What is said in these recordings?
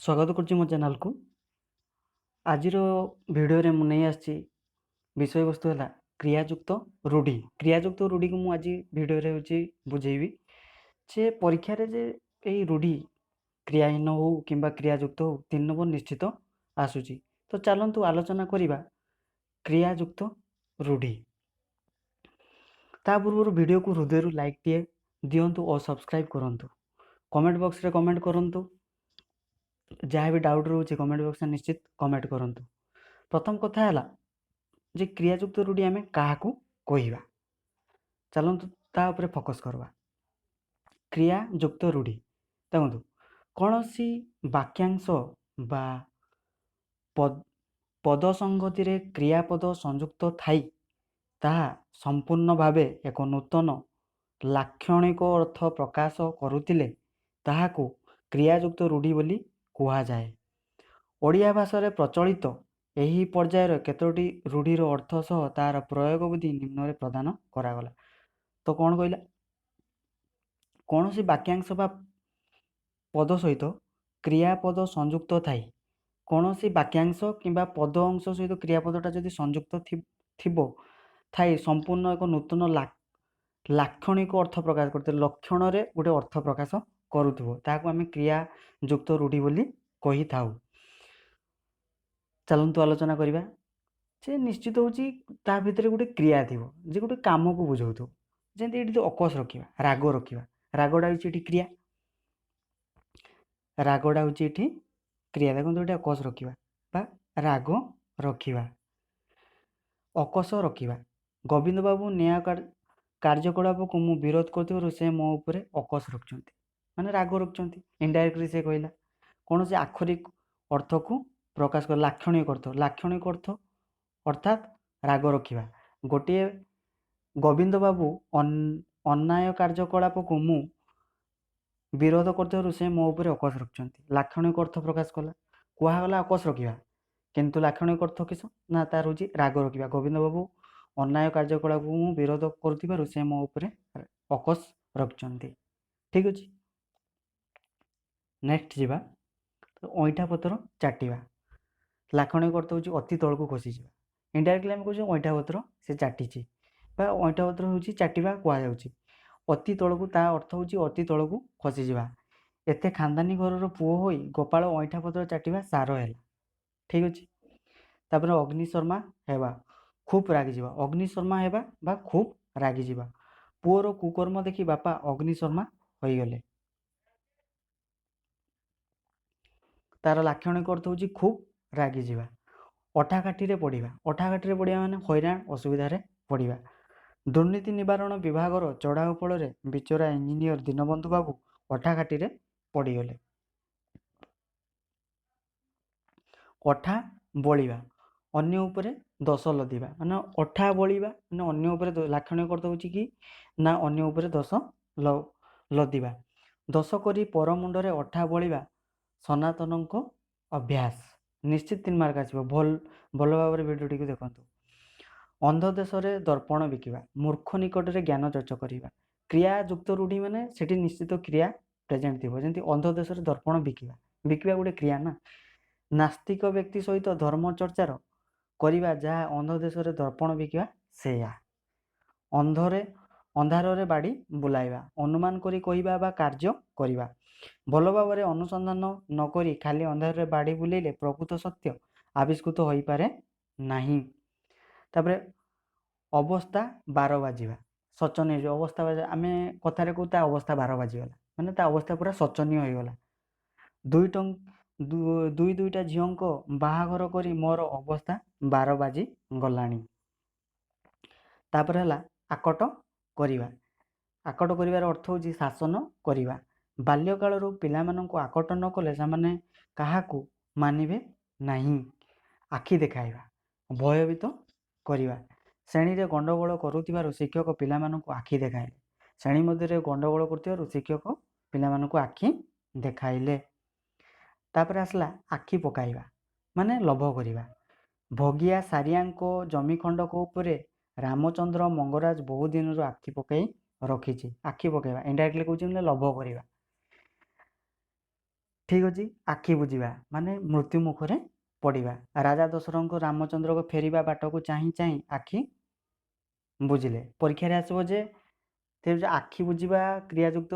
ସ୍ୱାଗତ କରୁଛି ମୋ ଚ୍ୟାନେଲକୁ। ଆଜିର ଭିଡ଼ିଓରେ ମୁଁ ନେଇ ଆସିଛି, ବିଷୟବସ୍ତୁ ହେଲା କ୍ରିୟାଯୁକ୍ତ ରୂଢ଼ି। କ୍ରିୟାଯୁକ୍ତ ରୂଢ଼ିକୁ ମୁଁ ଆଜି ଭିଡ଼ିଓରେ ହେଉଛି ବୁଝେଇବି ଯେ ପରୀକ୍ଷାରେ ଯେ ଏଇ ରୂଢ଼ି କ୍ରିୟାହୀନ ହଉ କିମ୍ବା କ୍ରିୟାଯୁକ୍ତ ହଉ, 3 ନମ୍ବର ନିଶ୍ଚିତ ଆସୁଛି। ତ ଚାଲନ୍ତୁ ଆଲୋଚନା କରିବା କ୍ରିୟାଯୁକ୍ତ ରୂଢ଼ି। ତା ପୂର୍ବରୁ ଭିଡ଼ିଓକୁ ହୃଦୟରୁ ଲାଇକ୍ଟିଏ ଦିଅନ୍ତୁ ଓ ସବସ୍କ୍ରାଇବ୍ କରନ୍ତୁ। କମେଣ୍ଟ ବକ୍ସରେ କମେଣ୍ଟ କରନ୍ତୁ। ଯାହା ବି ଡାଉଟ୍ ରହୁଛି, କମେଣ୍ଟ ବକ୍ସରେ ନିଶ୍ଚିତ କମେଣ୍ଟ କରନ୍ତୁ। ପ୍ରଥମ କଥା ହେଲା ଯେ କ୍ରିୟାଯୁକ୍ତ ରୂଢ଼ି ଆମେ କାହାକୁ କହିବା? ଚାଲନ୍ତୁ ତା ଉପରେ ଫୋକସ୍ କରିବା। କ୍ରିୟାଯୁକ୍ତ ରୂଢ଼ି, ଦେଖନ୍ତୁ, କୌଣସି ବାକ୍ୟାଂଶ ବା ପଦ ସଂଗତିରେ କ୍ରିୟାପଦ ସଂଯୁକ୍ତ ଥାଇ ତାହା ସମ୍ପୂର୍ଣ୍ଣ ଭାବେ ଏକ ନୂତନ ଲାକ୍ଷଣିକ ଅର୍ଥ ପ୍ରକାଶ କରୁଥିଲେ, ତାହାକୁ କ୍ରିୟାଯୁକ୍ତ ରୂଢ଼ି ବୋଲି କୁହାଯାଏ। ଓଡ଼ିଆ ଭାଷାରେ ପ୍ରଚଳିତ ଏହି ପର୍ଯ୍ୟାୟର କେତୋଟି ରୂଢ଼ିର ଅର୍ଥ ସହ ତାହାର ପ୍ରୟୋଗ ବିଧି ନିମ୍ନରେ ପ୍ରଦାନ କରାଗଲା। ତ କ'ଣ କହିଲା? କୌଣସି ବାକ୍ୟାଂଶ ବା ପଦ ସହିତ କ୍ରିୟାପଦ ସଂଯୁକ୍ତ ଥାଇ, କୌଣସି ବାକ୍ୟାଂଶ କିମ୍ବା ପଦ ଅଂଶ ସହିତ କ୍ରିୟାପଦଟା ଯଦି ସଂଯୁକ୍ତ ଥିବ ଥାଇ ସମ୍ପୂର୍ଣ୍ଣ ଏକ ନୂତନ ଲାକ୍ଷଣିକ ଅର୍ଥ ପ୍ରକାଶ କରୁଥିବ, ଲକ୍ଷଣରେ ଗୋଟେ ଅର୍ଥ ପ୍ରକାଶ କରୁଥିବ, ତାହାକୁ ଆମେ କ୍ରିୟାଯୁକ୍ତ ରୂଢ଼ି ବୋଲି କହିଥାଉ। ଚାଲନ୍ତୁ ଆଲୋଚନା କରିବା। ସେ ନିଶ୍ଚିତ ହେଉଛି ତା ଭିତରେ ଗୋଟେ କ୍ରିୟା ଥିବ ଯେ ଗୋଟେ କାମକୁ ବୁଝାଉଥିବ। ଯେମିତି ଏଇଠି ତ ଅକସ୍ ରଖିବା, ରାଗ ରଖିବା। ରାଗଟା ହେଉଛି ଏଠି କ୍ରିୟା। ରାଗଟା ହେଉଛି ଏଠି କ୍ରିୟା। ଦେଖନ୍ତୁ, ଏଠି ଅକସ୍ ରଖିବା ବା ରାଗ ରଖିବା, ଅକସ ରଖିବା। ଗୋବିନ୍ଦ ବାବୁ ନ୍ୟାୟ କାର୍ଯ୍ୟକଳାପକୁ ମୁଁ ବିରୋଧ କରୁଥିବାରୁ ସେ ମୋ ଉପରେ ଅକସ ରଖିଛନ୍ତି, ମାନେ ରାଗ ରଖିଛନ୍ତି। ଇନଡାଇରେକ୍ଟଲି ସେ କହିଲା କୌଣସି ଆକ୍ଷରିକ ଅର୍ଥକୁ ପ୍ରକାଶ କରେ, ଲାକ୍ଷଣିକ ଅର୍ଥ। ଲାକ୍ଷଣିକ ଅର୍ଥ ଅର୍ଥାତ୍ ରାଗ ରଖିବା। ଗୋଟିଏ ଗୋବିନ୍ଦ ବାବୁ ଅନ୍ୟାୟ କାର୍ଯ୍ୟକଳାପକୁ ମୁଁ ବିରୋଧ କରୁଥିବାରୁ ସେ ମୋ ଉପରେ ଅକସ ରଖିଛନ୍ତି। ଲାକ୍ଷଣିକ ଅର୍ଥ ପ୍ରକାଶ କଲା। କୁହାଗଲା ଅକସ ରଖିବା, କିନ୍ତୁ ଲାକ୍ଷଣିକ ଅର୍ଥ କିସ ନା ତାର ହେଉଛି ରାଗ ରଖିବା। ଗୋବିନ୍ଦ ବାବୁ ଅନ୍ୟାୟ କାର୍ଯ୍ୟକଳାପକୁ ମୁଁ ବିରୋଧ କରୁଥିବାରୁ ସେ ମୋ ଉପରେ ଅକସ ରଖିଛନ୍ତି। ଠିକ୍ ଅଛି, ନେକ୍ସଟ ଯିବା। ଅଇଁଠା ପତ୍ର ଚାଟିବା, ଲାକ୍ଷଣିକ ଅର୍ଥ ହେଉଛି ଅତି ତଳକୁ ଖସିଯିବା। ଇନଡାଇରେକ୍ଟଲି ଆମେ କହୁଛେ ଅଇଁଠା ପତ୍ର ସେ ଚାଟିଛି ବା ଅଇଁଠା ପତ୍ର ହେଉଛି ଚାଟିବା କୁହାଯାଉଛି। ଅତି ତଳକୁ, ତା ଅର୍ଥ ହେଉଛି ଅତି ତଳକୁ ଖସିଯିବା। ଏତେ ଖାନଦାନୀ ଘରର ପୁଅ ହୋଇ ଗୋପାଳ ଅଇଁଠା ପତ୍ର ଚାଟିବା ସାର ହେଲା। ଠିକ୍ ଅଛି। ତାପରେ ଅଗ୍ନିଶର୍ମା ହେବା, ଖୁବ୍ ରାଗିଯିବା। ଅଗ୍ନିଶର୍ମା ହେବା ବା ଖୁବ୍ ରାଗିଯିବା। ପୁଅର କୁକର୍ମ ଦେଖି ବାପା ଅଗ୍ନିଶର୍ମା ହୋଇଗଲେ। ତାର ଲାକ୍ଷଣିକ ଅର୍ଥ ହେଉଛି ଖୁବ୍ ରାଗିଯିବା। ଅଠାକାଠିରେ ପଡ଼ିବା। ଅଠାକାଠିରେ ପଡ଼ିବା ମାନେ ହଇରାଣ ଅସୁବିଧାରେ ପଡ଼ିବା। ଦୁର୍ନୀତି ନିବାରଣ ବିଭାଗର ଚଢ଼ାଉ ଫଳରେ ବିଚରା ଇଞ୍ଜିନିୟର ଦୀନବନ୍ଧୁ ବାବୁ ଅଠାକାଠିରେ ପଡ଼ିଗଲେ। ଅଠା ବଳିବା, ଅନ୍ୟ ଉପରେ ଦୋଷ ଲଦିବା। ମାନେ ଅଠା ବଳିବା ମାନେ ଅନ୍ୟ ଉପରେ, ଲାକ୍ଷଣିକ ଅର୍ଥ ହେଉଛି କି ନା ଅନ୍ୟ ଉପରେ ଦୋଷ ଲଦିବା। ଦୋଷ କରି ପର ମୁଣ୍ଡରେ ଅଠା ବଳିବା ସନାତନଙ୍କ ଅଭ୍ୟାସ। ନିଶ୍ଚିତ 3 ମାର୍କ ଆସିବ। ଭଲ ଭଲ ଭାବରେ ଭିଡ଼ିଓଟିକୁ ଦେଖନ୍ତୁ। ଅନ୍ଧ ଦେଶରେ ଦର୍ପଣ ବିକିବା, ମୂର୍ଖ ନିକଟରେ ଜ୍ଞାନ ଚର୍ଚ୍ଚ କରିବା। କ୍ରିୟାଯୁକ୍ତ ରୂଢ଼ି ମାନେ ସେଠି ନିଶ୍ଚିତ କ୍ରିୟା ପ୍ରେଜେଣ୍ଟ ଥିବ। ଯେମିତି ଅନ୍ଧ ଦେଶରେ ଦର୍ପଣ ବିକିବା, ବିକିବା ଗୋଟେ କ୍ରିୟା ନା। ନାସ୍ତିକ ବ୍ୟକ୍ତି ସହିତ ଧର୍ମ ଚର୍ଚ୍ଚାର କରିବା ଯାହା ଅନ୍ଧ ଦେଶରେ ଦର୍ପଣ ବିକିବା ସେଇଆ। ଅନ୍ଧରେ ଅନ୍ଧାରରେ ବାଡ଼ି ବୁଲାଇବା, ଅନୁମାନ କରି କହିବା ବା କାର୍ଯ୍ୟ କରିବା। ଭଲ ଭାବରେ ଅନୁସନ୍ଧାନ ନକରି ଖାଲି ଅନ୍ଧାରରେ ବାଡ଼ି ବୁଲେଇଲେ ପ୍ରକୃତ ସତ୍ୟ ଆବିଷ୍କୃତ ହୋଇପାରେ ନାହିଁ। ତାପରେ ଅବସ୍ଥା 12 ବାଜିବା, ଶୋଚନୀୟ ହେଇଯିବ ଅବସ୍ଥା। ଆମେ କଥାରେ କହୁ ତା ଅବସ୍ଥା 12 ବାଜିଗଲା, ମାନେ ତା ଅବସ୍ଥା ପୁରା ଶୋଚନୀୟ ହୋଇଗଲା। ଦୁଇ ଦୁଇଟା ଝିଅଙ୍କ ବାହାଘର କରି ମୋର ଅବସ୍ଥା 12 ବାଜି ଗଲାଣି। ତାପରେ ହେଲା ଆକଟ କରିବା। ଆକଟ କରିବାର ଅର୍ଥ ହେଉଛି ଶାସନ କରିବା। ବାଲ୍ୟକାଳରୁ ପିଲାମାନଙ୍କୁ ଆକଟ ନ କଲେ ସେମାନେ କାହାକୁ ମାନିବେ ନାହିଁ। ଆଖି ଦେଖାଇବା, ଭୟଭୀତ କରିବା। ଶ୍ରେଣୀରେ ଗଣ୍ଡଗୋଳ କରୁଥିବାରୁ ଶିକ୍ଷକ ପିଲାମାନଙ୍କୁ ଆଖି ଦେଖାଇଲେ। ଶ୍ରେଣୀ ମଧ୍ୟରେ ଗଣ୍ଡଗୋଳ କରୁଥିବାରୁ ଶିକ୍ଷକ ପିଲାମାନଙ୍କୁ ଆଖି ଦେଖାଇଲେ। ତାପରେ ଆସିଲା ଆଖି ପକାଇବା, ମାନେ ଲୋଭ କରିବା। ଭଗିଆ ସାରିଆଙ୍କ ଜମି ଖଣ୍ଡକ ଉପରେ ରାମଚନ୍ଦ୍ର ମଙ୍ଗରାଜ ବହୁ ଦିନରୁ ଆଖି ପକାଇ ରଖିଛି। ଆଖି ପକାଇବା ଇନଡାଇରେକ୍ଟଲି କହୁଛି ମାନେ ଲୋଭ କରିବା। ଠିକ୍ ଅଛି। ଆଖି ବୁଜିବା ମାନେ ମୃତ୍ୟୁ ମୁଖରେ ପଡ଼ିବା। ରାଜା ଦଶରଥଙ୍କ ରାମଚନ୍ଦ୍ରଙ୍କ ଫେରିବା ବାଟକୁ ଚାହିଁ ଚାହିଁ ଆଖି ବୁଜିଲେ। ପରୀକ୍ଷାରେ ଆସିବ ଯେ ଆଖି ବୁଜିବା କ୍ରିୟାଯୁକ୍ତ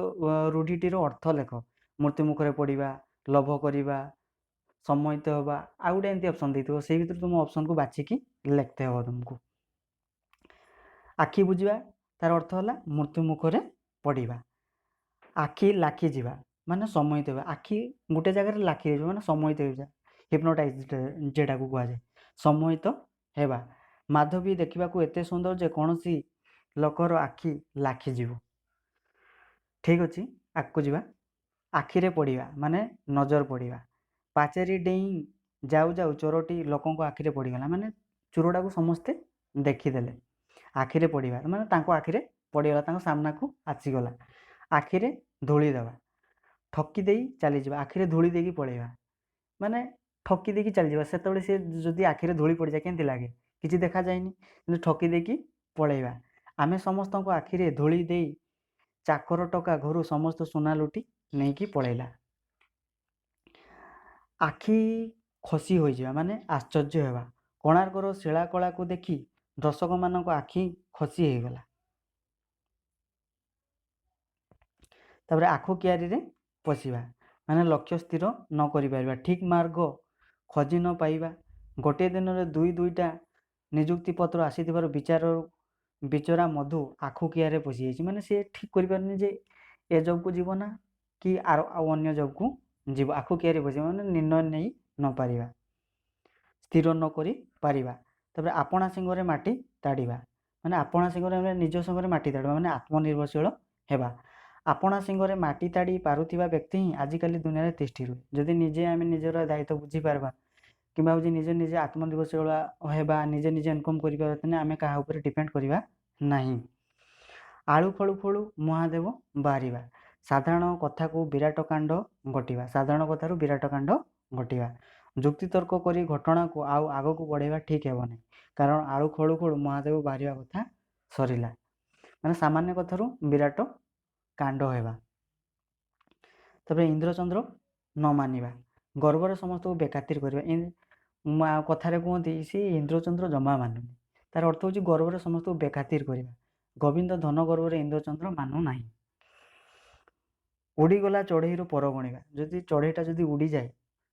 ରୂଢ଼ିଟିର ଅର୍ଥ ଲେଖ। ମୃତ୍ୟୁ ମୁଖରେ ପଡ଼ିବା, ଲୋଭ କରିବା, ସମ୍ମୋହିତ ହେବା, ଆଉ ଗୋଟେ ଏମିତି ଅପସନ୍ ଦେଇଥିବ, ସେଇ ଭିତରୁ ତୁମ ଅପସନ୍କୁ ବାଛିକି ଲେଖିତେ ହେବ ତୁମକୁ। ଆଖି ବୁଜିବା ତାର ଅର୍ଥ ହେଲା ମୃତ୍ୟୁ ମୁଖରେ ପଡ଼ିବା। ଆଖି ଲାଖିଯିବା ମାନେ ସମ୍ମୋହିତ ହେବା। ଆଖି ଗୋଟେ ଜାଗାରେ ଲାଖି ହେଇଯିବ ମାନେ ସମ୍ମୋହିତ ହେଇଯିବା, ହିପ୍ନୋଟାଇଜ୍ ଯେଟାକୁ କୁହାଯାଏ, ସମ୍ମୋହିତ ହେବା। ମାଧବୀ ଦେଖିବାକୁ ଏତେ ସୁନ୍ଦର ଯେ କୌଣସି ଲୋକର ଆଖି ଲାଖିଯିବ। ଠିକ୍ ଅଛି, ଆଗକୁ ଯିବା। ଆଖିରେ ପଡ଼ିବା ମାନେ ନଜର ପଡ଼ିବା। ପାଚେରୀ ଡେଇଁ ଯାଉ ଯାଉ ଚୋରଟି ଲୋକଙ୍କ ଆଖିରେ ପଡ଼ିଗଲା, ମାନେ ଚୋରଟାକୁ ସମସ୍ତେ ଦେଖିଦେଲେ। ଆଖିରେ ପଡ଼ିବା ମାନେ ତାଙ୍କ ଆଖିରେ ପଡ଼ିଗଲା, ତାଙ୍କ ସାମ୍ନାକୁ ଆସିଗଲା। ଆଖିରେ ଧୂଳି ଦେବା, ଠକି ଦେଇ ଚାଲିଯିବା। ଆଖିରେ ଧୂଳି ଦେଇକି ପଳେଇବା ମାନେ ଠକି ଦେଇକି ଚାଲିଯିବା। ସେତେବେଳେ ସେ ଯଦି ଆଖିରେ ଧୂଳି ପଡ଼ିଯାଏ କେମିତି ଲାଗେ, କିଛି ଦେଖାଯାଏନି, କିନ୍ତୁ ଠକି ଦେଇକି ପଳେଇବା। ଆମେ ସମସ୍ତଙ୍କ ଆଖିରେ ଧୂଳି ଦେଇ ଚାକର ଟୋକା ଘରୁ ସମସ୍ତ ସୁନା ଲୁଟି ନେଇକି ପଳେଇଲା। ଆଖି ଖସି ହୋଇଯିବା ମାନେ ଆଶ୍ଚର୍ଯ୍ୟ ହେବା। କୋଣାର୍କର ଶିଳାକଳାକୁ ଦେଖି ଦର୍ଶକମାନଙ୍କ ଆଖି ଖସି ହେଇଗଲା। ତାପରେ ଆଖୁ କିଆରୀରେ ପଶିବା ମାନେ ଲକ୍ଷ୍ୟ ସ୍ଥିର ନ କରିପାରିବା, ଠିକ୍ ମାର୍ଗ ଖୋଜି ନ ପାଇବା। ଗୋଟିଏ ଦିନରେ ଦୁଇ ଦୁଇଟା ନିଯୁକ୍ତି ପତ୍ର ଆସିଥିବାରୁ ବିଚରା ମଧୁ ଆଖୁ କିଆରୀରେ ପଶିଯାଇଛି, ମାନେ ସେ ଠିକ୍ କରିପାରୁନି ଯେ ଏ ଜବ୍କୁ ଯିବ ନା କି ଆଉ ଅନ୍ୟ ଜବ୍କୁ ଯିବ। ଆଖୁ କିଆରୀ ପଶିବା ମାନେ ନିର୍ଣ୍ଣୟ ନେଇ ନପାରିବା, ସ୍ଥିର ନ କରିପାରିବା। ତାପରେ ଆପଣା ଶିଙ୍ଗରେ ମାଟି ତାଡ଼ିବା ମାନେ ଆପଣା ଶିଙ୍ଗରେ ମାନେ ନିଜ ଶିଙ୍ଗରେ ମାଟି ତାଡ଼ିବା ମାନେ ଆତ୍ମନିର୍ଭରଶୀଳ ହେବା। ଆପଣା ଶିଙ୍ଗରେ ମାଟି ତାଡ଼ି ପାରୁଥିବା ବ୍ୟକ୍ତି ହିଁ ଆଜିକାଲି ଦୁନିଆରେ ତିଷ୍ଠି ରୁହେ। ଯଦି ନିଜେ ଆମେ ନିଜର ଦାୟିତ୍ୱ ବୁଝିପାରିବା କିମ୍ବା ହେଉଛି ନିଜେ ନିଜେ ଆତ୍ମନିର୍ଭରଶୀଳ ହେବା, ନିଜେ ନିଜେ ଇନକମ୍ କରିପାରିବା, ତାହେଲେ ଆମେ କାହା ଉପରେ ଡିପେଣ୍ଡ କରିବା ନାହିଁ। ଆଳୁ ଫଳୁ ଫଳୁ ମହାଦେବ ବାହାରିବା, ସାଧାରଣ କଥାକୁ ବିରାଟ କାଣ୍ଡ ଘଟିବା, ସାଧାରଣ କଥାରୁ ବିରାଟ କାଣ୍ଡ ଘଟିବା। ଯୁକ୍ତିତର୍କ କରି ଘଟଣାକୁ ଆଉ ଆଗକୁ ବଢ଼ାଇବା ଠିକ୍ ହେବ ନାହିଁ, କାରଣ ଆଳୁ ଖୋଳୁ ଖୋଳୁ ମହାଦେବ ବାହାରିବା କଥା ସରିଲା, ମାନେ ସାମାନ୍ୟ କଥାରୁ ବିରାଟ କାଣ୍ଡ ହେବା। ତାପରେ ଇନ୍ଦ୍ରଚନ୍ଦ୍ର ନ ମାନିବା, ଗର୍ବରେ ସମସ୍ତଙ୍କୁ ବେଖାତିର କରିବା। କଥାରେ କୁହନ୍ତି ସେ ଇନ୍ଦ୍ରଚନ୍ଦ୍ର ଜମା ମାନୁନି, ତାର ଅର୍ଥ ହେଉଛି ଗର୍ବରେ ସମସ୍ତଙ୍କୁ ବେଖାତିର କରିବା। ଗୋବିନ୍ଦ ଧନ ଗର୍ବରେ ଇନ୍ଦ୍ରଚନ୍ଦ୍ର ମାନୁନାହିଁ। ଉଡ଼ିଗଲା ଚଢ଼େଇରୁ ପର ଗଣିବା, ଯଦି ଚଢ଼େଇଟା ଯଦି ଉଡ଼ିଯାଏ,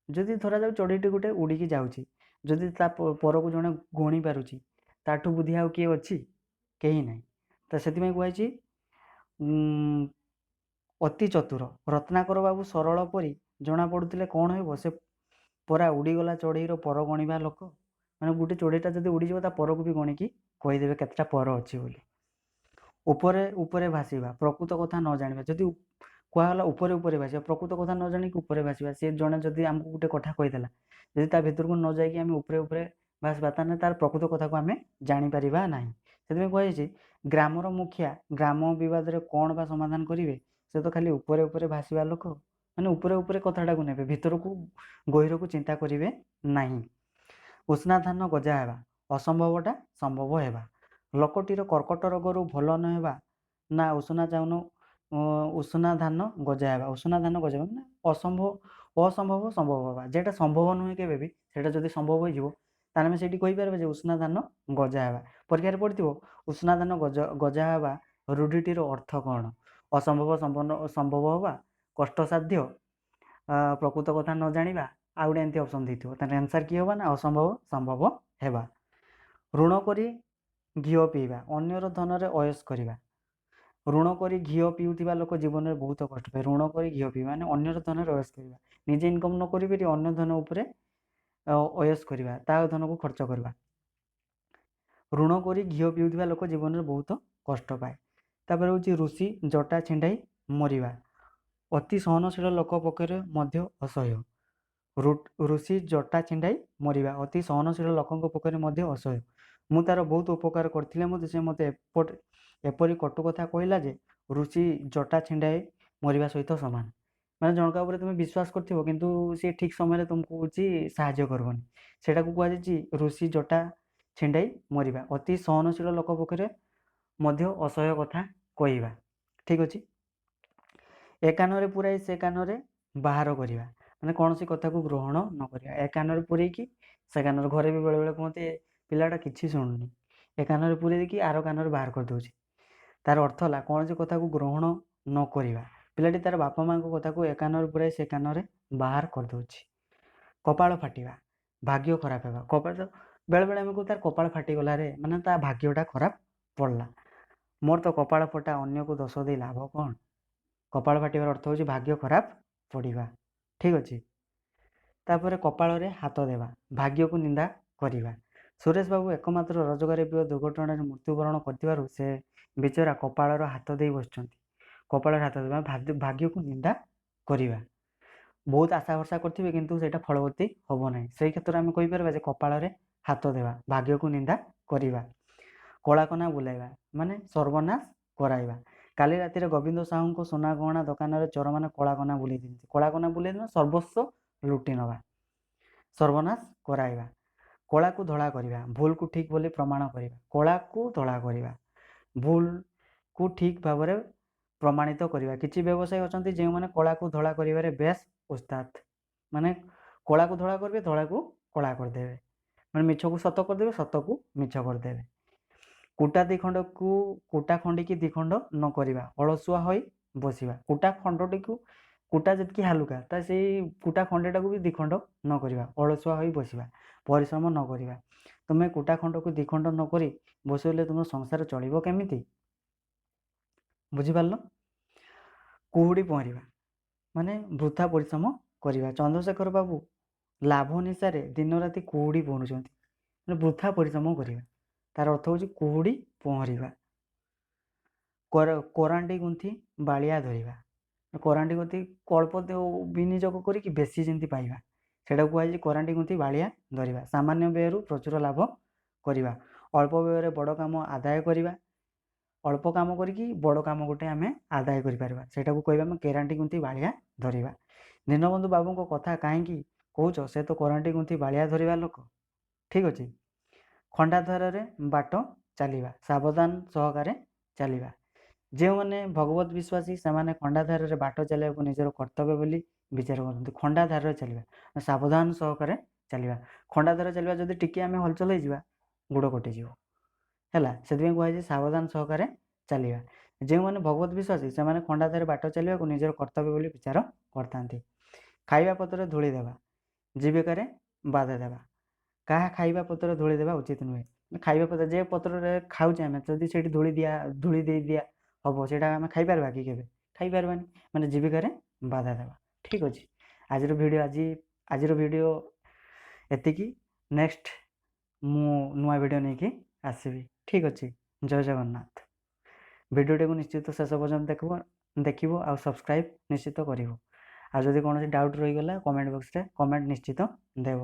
ଯଦି ଧରାଯାଉ ଚଢ଼େଇଟି ଗୋଟେ ଉଡ଼ିକି ଯାଉଛି, ଯଦି ତା ପରକୁ ଜଣେ ଗଣି ପାରୁଛି, ତାଠୁ ବୁଦ୍ଧି ଆଉ କିଏ ଅଛି? କେହି ନାହିଁ। ତ ସେଥିପାଇଁ କୁହାଯାଇଛି ଅତି ଚତୁର। ରତ୍ନାକର ବାବୁ ସରଳ ପରି ଜଣାପଡ଼ୁଥିଲେ କ'ଣ ହେବ, ସେ ପରା ଉଡ଼ିଗଲା ଚଢ଼େଇର ପର ଗଣିବା ଲୋକ, ମାନେ ଗୋଟେ ଚଢ଼େଇଟା ଯଦି ଉଡ଼ିଯିବ ତା ପରକୁ ବି ଗଣିକି କହିଦେବେ କେତେଟା ପର ଅଛି ବୋଲି। ଉପରେ ଉପରେ ଭାସିବା, ପ୍ରକୃତ କଥା ନ ଜାଣିବା। ଯଦି କୁହାଗଲା ଉପରେ ଉପରେ ଭାସିବା, ପ୍ରକୃତ କଥା ନ ଜାଣିକି ଉପରେ ଭାସିବା। ସେ ଜଣେ ଯଦି ଆମକୁ ଗୋଟେ କଥା କହିଦେଲା, ଯଦି ତା ଭିତରକୁ ନ ଯାଇକି ଆମେ ଉପରେ ଉପରେ ଭାସିବା, ତାହେଲେ ତାର ପ୍ରକୃତ କଥାକୁ ଆମେ ଜାଣିପାରିବା ନାହିଁ। ସେଥିପାଇଁ କୁହାଯାଇଛି ଗ୍ରାମର ମୁଖିଆ ଗ୍ରାମ ବିବାଦରେ କ'ଣ ବା ସମାଧାନ କରିବେ, ସେ ତ ଖାଲି ଉପରେ ଉପରେ ଭାସିବା ଲୋକ, ମାନେ ଉପରେ ଉପରେ କଥାଟାକୁ ନେବେ, ଭିତରକୁ ଗହୀରକୁ ଚିନ୍ତା କରିବେ ନାହିଁ। ଉଷୁନା ଧାନ ଗଜା ହେବା, ଅସମ୍ଭବଟା ସମ୍ଭବ ହେବା। ଲୋକଟିର କର୍କଟ ରୋଗରୁ ଭଲ ନ ହେବା ନା ଉଷୁନା ଚାଉଳ, ଉଷୁନା ଧାନ ଗଜା ହେବା। ଉଷୁନା ଧାନ ଗଜା ହେବା ମାନେ ଅସମ୍ଭବ ସମ୍ଭବ ହେବା। ଯେଟା ସମ୍ଭବ ନୁହେଁ କେବେ ବି, ସେଇଟା ଯଦି ସମ୍ଭବ ହେଇଯିବ ତାହେଲେ ଆମେ ସେଇଠି କହିପାରିବା ଯେ ଉଷୁନା ଧାନ ଗଜା ହେବା। ପରୀକ୍ଷାରେ ପଡ଼ିଥିବ ଉଷୁନା ଧାନ ଗଜା ହେବା ରୂଢ଼ିଟିର ଅର୍ଥ କ'ଣ? ଅସମ୍ଭବ ସମ୍ଭବ ହେବା, କଷ୍ଟସାଧ୍ୟ, ପ୍ରକୃତ କଥା ନ ଜାଣିବା, ଆଉ ଗୋଟେ ଏମିତି ଅପସନ୍ ଦେଇଥିବ। ତାହେଲେ ଆନ୍ସର୍ କି ହେବ ନା ଅସମ୍ଭବ ସମ୍ଭବ ହେବା। ଋଣ କରି ଘିଅ ପିଇବା, ଅନ୍ୟର ଧନରେ ଅୟସ କରିବା। ଋଣ କରି ଘିଅ ପିଉଥିବା ଲୋକ ଜୀବନରେ ବହୁତ କଷ୍ଟ ପାଏ। ଋଣ କରି ଘିଅ ପିଇବା ମାନେ ଅନ୍ୟର ଧନରେ ଅୟସ କରିବା, ନିଜେ ଇନକମ୍ ନ କରିପାରିକି ଅନ୍ୟ ଧନ ଉପରେ ଅୟସ କରିବା, ତା ଧନକୁ ଖର୍ଚ୍ଚ କରିବା। ଋଣ କରି ଘିଅ ପିଉଥିବା ଲୋକ ଜୀବନରେ ବହୁତ କଷ୍ଟ ପାଏ। ତାପରେ ହେଉଛି ଋଷି ଜଟା ଛିଣ୍ଡାଇ ମରିବା, ଅତି ସହନଶୀଳ ଲୋକ ପକ୍ଷରେ ମଧ୍ୟ ଅସହ୍ୟ। ଋଷି ଜଟା ଛିଣ୍ଡାଇ ମରିବା ଅତି ସହନଶୀଳ ଲୋକଙ୍କ ପକ୍ଷରେ ମଧ୍ୟ ଅସହ୍ୟ। ମୁଁ ତାର ବହୁତ ଉପକାର କରିଥିଲେ ମଧ୍ୟ ସେ ମୋତେ ଏପରି କଟୁ କଥା କହିଲା ଯେ ଋଷି ଜଟା ଛିଣ୍ଡାଇ ମରିବା ସହିତ ସମାନ। ମାନେ ଜଣଙ୍କ ଉପରେ ତୁମେ ବିଶ୍ୱାସ କରିଥିବ କିନ୍ତୁ ସେ ଠିକ୍ ସମୟରେ ତୁମକୁ ହେଉଛି ସାହାଯ୍ୟ କରିବନି, ସେଇଟାକୁ କୁହାଯାଇଛି ଋଷି ଜଟା ଛିଣ୍ଡାଇ ମରିବା, ଅତି ସହନଶୀଳ ଲୋକ ପକ୍ଷରେ ମଧ୍ୟ ଅସହ୍ୟ କଥା କହିବା। ଠିକ୍ ଅଛି, ଏ କାନରେ ପୁରାଇ ସେ କାନରେ ବାହାର କରିବା, ମାନେ କୌଣସି କଥାକୁ ଗ୍ରହଣ ନ କରିବା, ଏ କାନରେ ପୂରେଇକି ସେ କାନରେ। ଘରେ ବି ବେଳେବେଳେ କୁହନ୍ତି, ପିଲାଟା କିଛି ଶୁଣୁନି, ଏ କାନରେ ପୂରେଇ ଦେଇକି ଆର କାନରେ ବାହାର କରିଦେଉଛି। ତାର ଅର୍ଥ ହେଲା କୌଣସି କଥାକୁ ଗ୍ରହଣ ନ କରିବା। ପିଲାଟି ତାର ବାପା ମାଆଙ୍କ କଥାକୁ ଏ କାନରେ ପୂରାଇ ସେ କାନରେ ବାହାର କରିଦେଉଛି। କପାଳ ଫାଟିବା, ଭାଗ୍ୟ ଖରାପ ହେବା। କପାଳ ବେଳେବେଳେ ଆମେ କହୁ ତାର କପାଳ ଫାଟିଗଲାରେ, ମାନେ ତା ଭାଗ୍ୟଟା ଖରାପ ପଡ଼ିଲା। ମୋର ତ କପାଳ ଫଟା, ଅନ୍ୟକୁ ଦୋଷ ଦେଇ ଲାଭ କ'ଣ? କପାଳ ଫାଟିବାର ଅର୍ଥ ହେଉଛି ଭାଗ୍ୟ ଖରାପ ପଡ଼ିବା। ଠିକ୍ ଅଛି। ତାପରେ କପାଳରେ ହାତ ଦେବା, ଭାଗ୍ୟକୁ ନିନ୍ଦା କରିବା। ସୁରେଶ ବାବୁ ଏକମାତ୍ର ରୋଜଗାର ପୁଅ ଦୁର୍ଘଟଣାରେ ମୃତ୍ୟୁବରଣ କରିଥିବାରୁ ସେ ବିଚରା କପାଳର ହାତ ଦେଇ ବସିଛନ୍ତି। କପାଳରେ ହାତ ଦେବା, ଭାଗ୍ୟକୁ ନିନ୍ଦା କରିବା। ବହୁତ ଆଶା ଭରସା କରିଥିବେ କିନ୍ତୁ ସେଇଟା ଫଳବତୀ ହେବ ନାହିଁ, ସେଇ କ୍ଷେତ୍ରରେ ଆମେ କହିପାରିବା ଯେ କପାଳରେ ହାତ ଦେବା, ଭାଗ୍ୟକୁ ନିନ୍ଦା କରିବା। କଳାକନା ବୁଲାଇବା ମାନେ ସର୍ବନାଶ କରାଇବା। କାଲି ରାତିରେ ଗୋବିନ୍ଦ ସାହୁଙ୍କ ସୁନା ଗହଣା ଦୋକାନରେ ଚୋରମାନେ କଳାକନା ବୁଲେଇ ଦିଅନ୍ତି। କଳାକନା ବୁଲେଇ ଦେବା, ସର୍ବସ୍ୱ ଲୁଟି ନେବା, ସର୍ବନାଶ କରାଇବା। କଳାକୁ ଧଳା କରିବା, ଭୁଲକୁ ଠିକ୍ ବୋଲି ପ୍ରମାଣ କରିବା। କଳାକୁ ଧଳା କରିବା, ଭୁଲକୁ ଠିକ୍ ଭାବରେ ପ୍ରମାଣିତ କରିବା। କିଛି ବ୍ୟବସାୟୀ ଅଛନ୍ତି ଯେଉଁମାନେ କଳାକୁ ଧଳା କରିବାରେ ବେଶ ଉସ୍ତାଦ। ମାନେ କଳାକୁ ଧଳା କରିବେ, ଧଳାକୁ କଳା କରିଦେବେ, ମାନେ ମିଛକୁ ସତ କରିଦେବେ, ସତକୁ ମିଛ କରିଦେବେ। କୁଟା ଦ୍ୱିଖଣ୍ଡକୁ, କୁଟା ଖଣ୍ଡିକି ଦ୍ୱିଖଣ୍ଡ ନ କରିବା, ଅଳସୁଆ ହୋଇ ବସିବା। କୁଟା ଖଣ୍ଡଟିକୁ, କୁଟା ଯେତିକି ହାଲୁକା ତା ସେଇ କୁଟା ଖଣ୍ଡଟାକୁ ବି ଦ୍ୱିଖଣ୍ଡ ନ କରିବା, ଅଳସୁଆ ହୋଇ ବସିବା, ପରିଶ୍ରମ ନ କରିବା। ତୁମେ କୁଟା ଖଣ୍ଡକୁ ଦ୍ୱିଖଣ୍ଡ ନ କରି ବସିଲେ ତୁମ ସଂସାର ଚଳିବ କେମିତି? ବୁଝିପାରିଲ? କୁହୁଡ଼ି ପହଁରିବା ମାନେ ବୃଥା ପରିଶ୍ରମ କରିବା। ଚନ୍ଦ୍ରଶେଖର ବାବୁ ଲାଭ ନିଶାରେ ଦିନରାତି କୁହୁଡ଼ି ପହଁରୁଛନ୍ତି, ମାନେ ବୃଥା ପରିଶ୍ରମ କରିବା। ତାର ଅର୍ଥ ହେଉଛି କୁହୁଡ଼ି ପହଁରିବା। କୋରାଣ୍ଡି ଗୁନ୍ଥି ବାଳିଆ ଧରିବା। କୋରାଣ୍ଡି ଗୁନ୍ଥି ଅଳ୍ପ ବିନିଯୋଗ କରିକି ବେଶୀ ଯେମିତି ପାଇବା, ସେଇଟାକୁ କୁହାଯାଇଛି କୋରାଣ୍ଡି ଗୁନ୍ଥି ବାଳିଆ ଧରିବା। ସାମାନ୍ୟ ବ୍ୟୟରୁ ପ୍ରଚୁର ଲାଭ କରିବା। ଅଳ୍ପ ବ୍ୟୟରେ ବଡ଼ କାମ ଆଦାୟ କରିବା। ଅଳ୍ପ କାମ କରିକି ବଡ଼ କାମ ଗୋଟେ ଆମେ ଆଦାୟ କରିପାରିବା, ସେଇଟାକୁ କହିବା ଆମେ କେରାଣ୍ଡି ଗୁନ୍ଥି ବାଳିଆ ଧରିବା। ଦୀନବନ୍ଧୁ ବାବୁଙ୍କ କଥା କାହିଁକି କହୁଛ, ସେ ତ କୋରାଣ୍ଡି ଗୁନ୍ଥି ବାଳିଆ ଧରିବା ଲୋକ। ଠିକ୍ ଅଛି। ଖଣ୍ଡାଧାରରେ ବାଟ ଚାଲିବା, ସାବଧାନ ସହକାରେ ଚାଲିବା। ଯେଉଁମାନେ ଭଗବତ ବିଶ୍ୱାସୀ ସେମାନେ ଖଣ୍ଡାଧାରରେ ବାଟ ଚାଲିବାକୁ ନିଜର କର୍ତ୍ତବ୍ୟ ବୋଲି ବିଚାର କରନ୍ତି। ଖଣ୍ଡାଧାରରେ ଚାଲିବା, ସାବଧାନ ସହକାରେ ଚାଲିବା। ଖଣ୍ଡାଧାରରେ ଚାଲିବା, ଯଦି ଟିକେ ଆମେ ହଲଚଲ ହେଇଯିବା ଗୋଡ଼ କଟିଯିବ, ହେଲା। ସେଥିପାଇଁ କୁହାଯାଇଛି ସାବଧାନ ସହକାରେ ଚାଲିବା। ଯେଉଁମାନେ ଭଗବତ ବିଶ୍ୱାସୀ ସେମାନେ ଖଣ୍ଡାଧାରରେ ବାଟ ଚାଲିବାକୁ ନିଜର କର୍ତ୍ତବ୍ୟ ବୋଲି ବିଚାର କରିଥାନ୍ତି। ଖାଇବା ପତ୍ରରେ ଧୂଳି ଦେବା, ଜୀବିକାରେ ବାଧା ଦେବା। କାହା ଖାଇବା ପତ୍ରରେ ଧୂଳି ଦେବା ଉଚିତ ନୁହେଁ। ଖାଇବା ପତ୍ର ଯେ ପତ୍ରରେ ଖାଉଛେ ଆମେ, ଯଦି ସେଇଠି ଧୂଳି ଦେଇ ଦିଆ ହେବ, ସେଇଟା ଆମେ ଖାଇପାରିବା କି? କେବେ ଖାଇପାରିବାନି। ମାନେ ଜୀବିକାରେ ବାଧା ଦେବା। ଠିକ୍ ଅଛି, ଆଜିର ଭିଡ଼ିଓ ଏତିକି। ନେକ୍ସଟ ମୁଁ ନୂଆ ଭିଡ଼ିଓ ନେଇକି ଆସିବି। ଠିକ୍ ଅଛି, ଜୟ ଜଗନ୍ନାଥ। ଭିଡ଼ିଓଟିକୁ ନିଶ୍ଚିତ ଶେଷ ପର୍ଯ୍ୟନ୍ତ ଦେଖିବ ଆଉ ସବସ୍କ୍ରାଇବ୍ ନିଶ୍ଚିତ କରିବ। ଆଉ ଯଦି କୌଣସି ଡାଉଟ୍ ରହିଗଲା କମେଣ୍ଟ ବକ୍ସରେ କମେଣ୍ଟ ନିଶ୍ଚିତ ଦେବ।